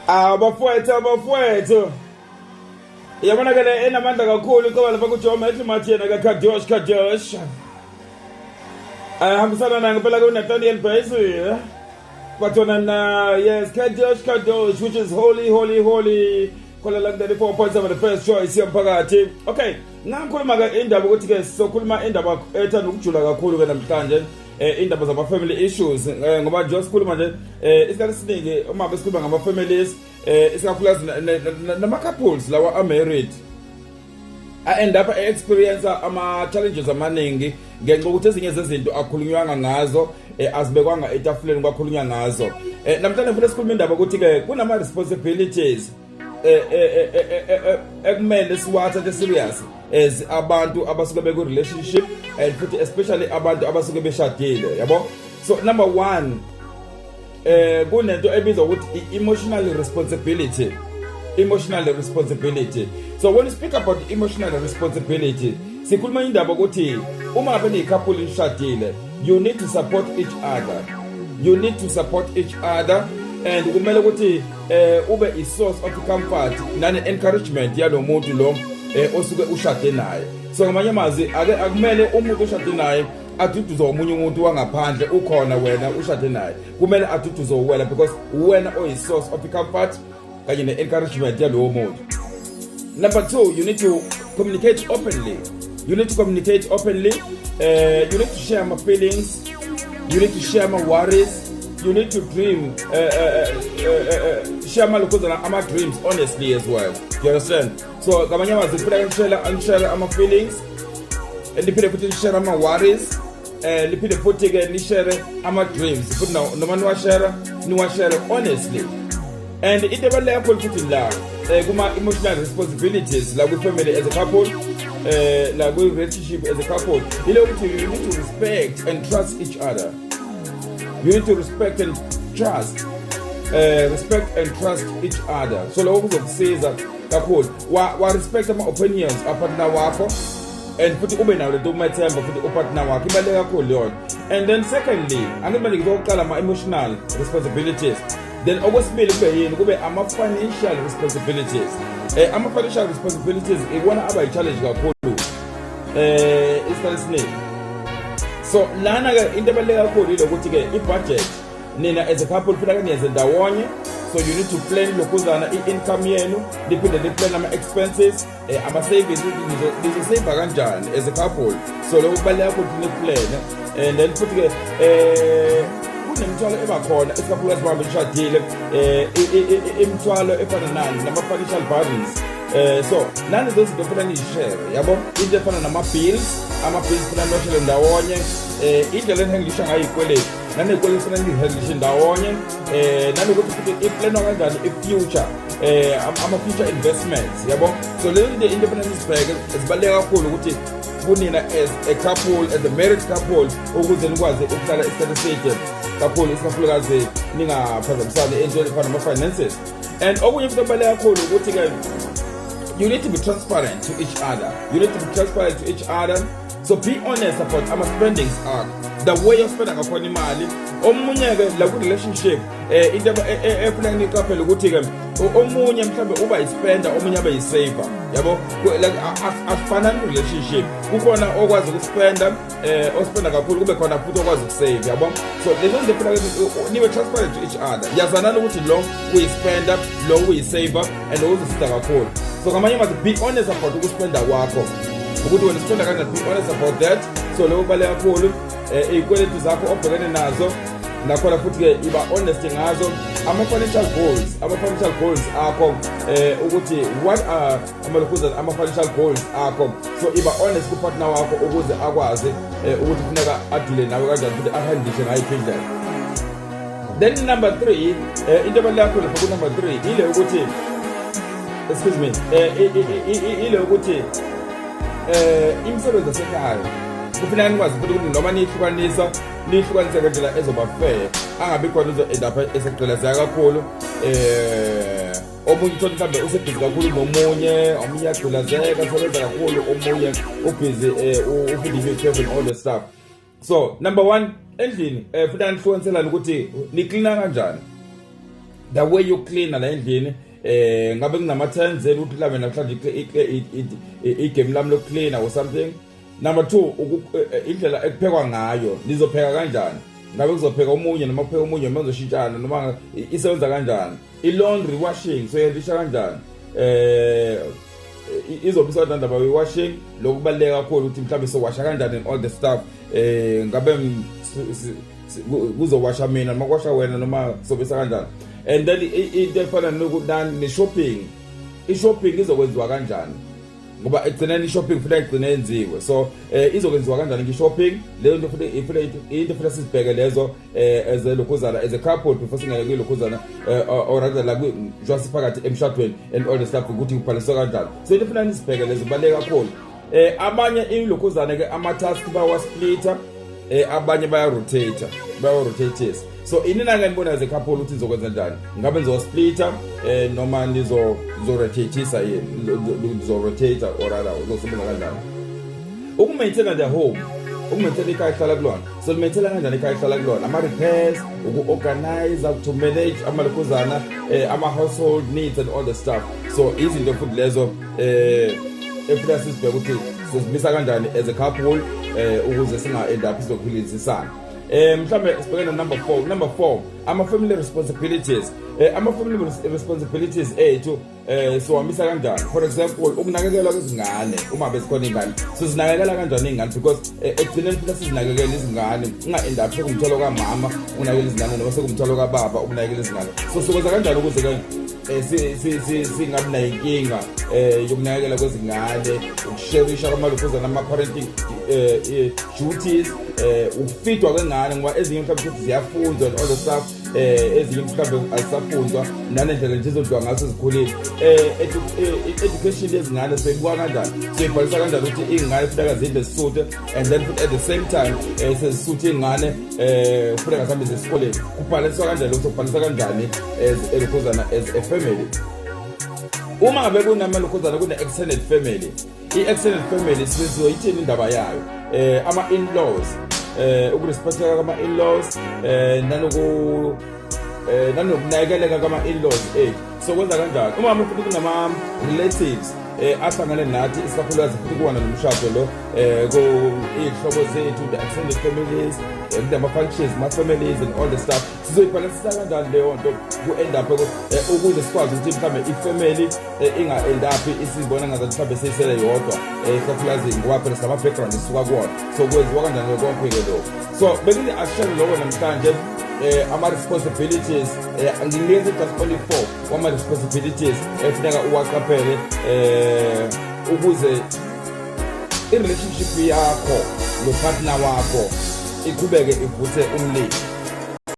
Abafowethu, abafowethu, yabona ke le enamandla kakhulu iqoba lapha kuJoe Methu Mathiyena kaKadosh Kadosh, ahambisana naye ngempela ke uNathaniel Bassey bathona na, yes, Kadosh Kadosh, which is holy, holy, holy, khona la ku-94.7, the first choice yomphakathi. Okay, ngangikhuluma ke indaba ukuthi ke sizokhuluma indaba ethanda ukujula kakhulu ke namhlanje, indaba zama family issues, ngoba nje sikhuluma nje, isikhathi esiningi uma besikhuluma ngama families, isikakhulukazi nama couples lawa a married, a end up experience ama challenges amaningi ngenxa ukuthi ezinye zezinto akhulunywanga ngazo, azibekwanga etafuleni kwakhulunywa ngazo. Namhlanje ngifuna sikhuluma indaba ukuthi ke kunama responsibilities ekumele siwathathe serious as abantu abasuke beku relationship and futhi especially abantu abasuke beshadile, yabo. So number 1, kunento ebizwa ukuthi emotional responsibility, emotional responsibility. So when you speak about emotional responsibility, sikhuluma indaba ukuthi uma ngabe niyi-couple nishadile, you need to support each other, you need to support each other, and kumele ukuthi ube i source of comfort nane encouragement yalo muntu lo osuke ushade naye. So ngamanye amazwi ake akumele umuntu oshade naye aduduze omunye umuntu wangaphandle ukhona wena ushade naye, kumele aduduze wena because wena oyi source of comfort kanye ne-encouragement yalowo muntu. Number 2, you need to communicate openly, you need to communicate openly. You need to share my feelings, you need to share my worries, you need to dream, share ama ama dreams honestly as well, you understand? So ngamanye amazwi kufuneka nishare ama feelings, liphinde futhi nishare ama worries, liphinde futhi ke nishare ama dreams futhi noma niwashare honestly. And into ebaluleke kakhulu futhi la kuma emotional responsibilities la kwi family as a couple, la kwi relationship as a couple, ile ukuthi you need to respect and trust each other, you need to respect and trust, respect and trust each other. So lokho kuzokusiza kakhulu wa respect ama opinions apartner wakho and futhi ube nayo lento umethemba futhi upartner wakho, ibaluleke kakhulu yona. And then secondly, angithi manje ngizoqala ama emotional responsibilities, then okwesibili kube yini? Kube ama financial responsibilities. Ama financial responsibilities ikona aba yi-challenge kakhulu isikhathi esiningi. So lana ke into ebaluleke kakhulu ilokuthi ke i-budget nina as a couple kufuneka niyenze ndawonye. So you need to plan lokhuzana i-income yenu, niphinde ni-plan ama-expenses, ama-savings, ukuthi nizosave kanjani as a couple. So lokho kubaluleke kakhulu ukuthi ni-plan. And then futhi ke kunemithwalo ebakhona isikakhulukazi uma nishadile, imithwalo efana nani? Nama-financial burdens. So nani lezo zinto kufanele niyishare, yabo, into efana nama-bills, ama-bills kufanele niwashare ndawonye, indlela enihandlisha ngayo iy'kweletu, naney'kweletu kufanele niyihandlishe ndawonye, nanokuthi futhi iplanwa kanjani i-future, ama-future investments, yabo. So lezo into efanele nizibheke, zibaluleke kakhulu ukuthi kunina as a couple, as a married couple, ukuze nikwazi ukuhlala isikhathi eside kakhulu, isikakhulukazi ningaphazamisani entweni efana nama-finances. And okunye futhi okubaluleke kakhulu ukuthi-ke you need to be transparent to each other, you need to be transparent to each other. So be honest about ama-spendings akho, the way ospenda ngakhona imali. Omunye-ke la ku-relationship, into efuneka niqaphele ukuthi-ke omunye mhlawumbe uba yispender, omunye abe yisaver, yabo. Like asifanani ku-relationship, kukhona okwazi ukuspenda, ospenda kakhulu, kube khona futhi okwazi ukusave, yabo. So lezo zinto kufuneka nibe transparent to each other, yazanani ukuthi lo uyispender, lo uyisaver, and lo uzosiza kakhulu. So ngamanye amazwi, be honest about ukuspenda kwakho, ukuthi wena uspenda kanjani, be honest about that. So lokho kubaluleke kakhulu. Iy'kweletu zakho obhekene nazo nakhona futhi-ke iba honest ngazo. Ama-financial goals, ama-financial goals akho, ukuthi what are amalokhuzana ama-financial goals akho. So iba honest kupartner wakho ukuze akwazi ukuthi kufuneka adile nawe kanjani futhi ahandlishe ngayiphi indlela. Then number 3, into ebaluleke kakhulu lapha ku-number 3 ile ukuthi, excuse me, ile ukuthi imisebenzi yasekhaya kufuneka nikwazi futhi ukuthi noma niyihlukanisa, niyihlukanise ngendlela ezoba fair, angabi khona uzo end up esegqilazeka kakhulu. Omunye uthole mhlawumbe usebhizi kakhulu nomunye, omunye uyagqilazeka, usebenza kakhulu, omunye ubhizi ufunda i-newspaper and all the stuff. So number 1, endlini futhi anihlukaniselana ukuthi niklina kanjani, the way you clean la endlini. Ngabe kunama turns ukuthi mhlawumbe namhlanje igame lami lokuclean or something. Number 2, indlela ekuphekwa ngayo, nizopheka kanjani? Ngabe kuzopheka omunye noma kupheka omunye noma nizoshintshana, noma isebenza kanjani? I-laundry washing, so yendisha kanjani? Izobe isodwa ndaba we-washing. Lokhu kubaluleke kakhulu ukuthi mhlawumbe sowasha kanjani and all the stuff. Ngabe kuzowasha mina noma kwasha wena noma sobisa kanjani? And then into efana ne-shopping, i-shopping izokwenziwa kanjani? Ngoba ekugcineni i-shopping kufuneka igcine yenziwe. So izokwenziwa kanjani i-shopping leyo nto? Futhi ifuna into futhi sizibheke lezo as a lokhuzana, as a couple, before singene kwilokhuzana, or rather la njengoba siphakathi emshadweni and all the stuff, ukuthi kubhaliswe kanjani. So into efuna nisibheke lezo, kubaluleke kakhulu. Abanye ilokhuzana ke ama-task bawa-splitter, abanye baya-rotate, baya-rotate. So inina ke nibona as a couple ukuthi nizokwenza njani? Ngabe nizo-splitter noma nizo nizo-rotateisa yini, nizo-rotate or rather uzosebenza kanjani? Ukumaintaina the home, ukumaintaina ikhaya ehlala kulona, so limaintaina kanjani ikhaya ehlala kulona? Ama-repairs, uku-organize, to manage amalokhuzana, ama-household needs and all the stuff. So izinto futhi lezo efuna sizibheke ukuthi sizimisa kanjani as a couple ukuze singa-end up sizophilizisana. Mhlambe sibheke na number 4. Number 4, ama family responsibilities. Ama family responsibilities ethu siwamisa kanjani? For example, ukunakekelwa kwezingane, uma bezikhona ingane, sizinakekela kanjani ingane? Because ekugcineni futhi sizinakekele izingane, unga-end up sekumthwalo kamama ukunakekela izingane noma sekumthwalo kababa ukunakekela izingane. So sikwenza kanjani ukuze ke singabi nayo inkinga yokunakekela kwezingane, ukusherisha kwamalokhuzana, ama-parenting duties, ukufidwa kwengane? Ngoba ezinye mhlawumbe futhi ziyafunzwa and all the stuff, ezinye mhlawumbe azisafunzwa, nanendlela nje ezodliwa ngaso zikhulile. Education yezingane siyibuka kanjani? Siyibhalisa kanjani ukuthi iy'ngane funeka zidle, zisuthe, and then futhi at the same time sezisuthe iy'ngane, funeka zihambe zesikoleni? Kubhaliswa kanjani lokho? Kubhalisa kanjani as elokhuzana, as a family? Uma ngabe kunamalokhuzana, kune-extended family, i-extended family sizoyithini indaba yayo? Ama-in-laws, ukurespecteka kwama-in-laws, nanoku nanokunakekeleka kwama-in-laws ethu, so kwenza kanjani? Uma ngabe futhi kunama-relatives ahlangane nathi, isikakhulukazi futhi kuwona nomshado lo, ku iy'hlobo zethu, the extended families, kunama-functions, ama-families and all the stuff, sizoyibhalansisa kanjani leyo nto ku-end up ukuze sikwazi ukuthi mhlawumbe ifamily inga-end up isizibona ngazathi mhlawumbe seyisele yodwa, ikakhulukazi ngoba phela sinama-background esisuka kuwona? So kwenziwa kanjani konke-ke lokho? So bengithi asishare lokho namhlanje, ama-responsibilities. Nginikeze just only four wama-responsibilities efuneka uwaqaphele ukuze i-relationship yakho nopartner wakho iqhubeke ivuthe umlilo.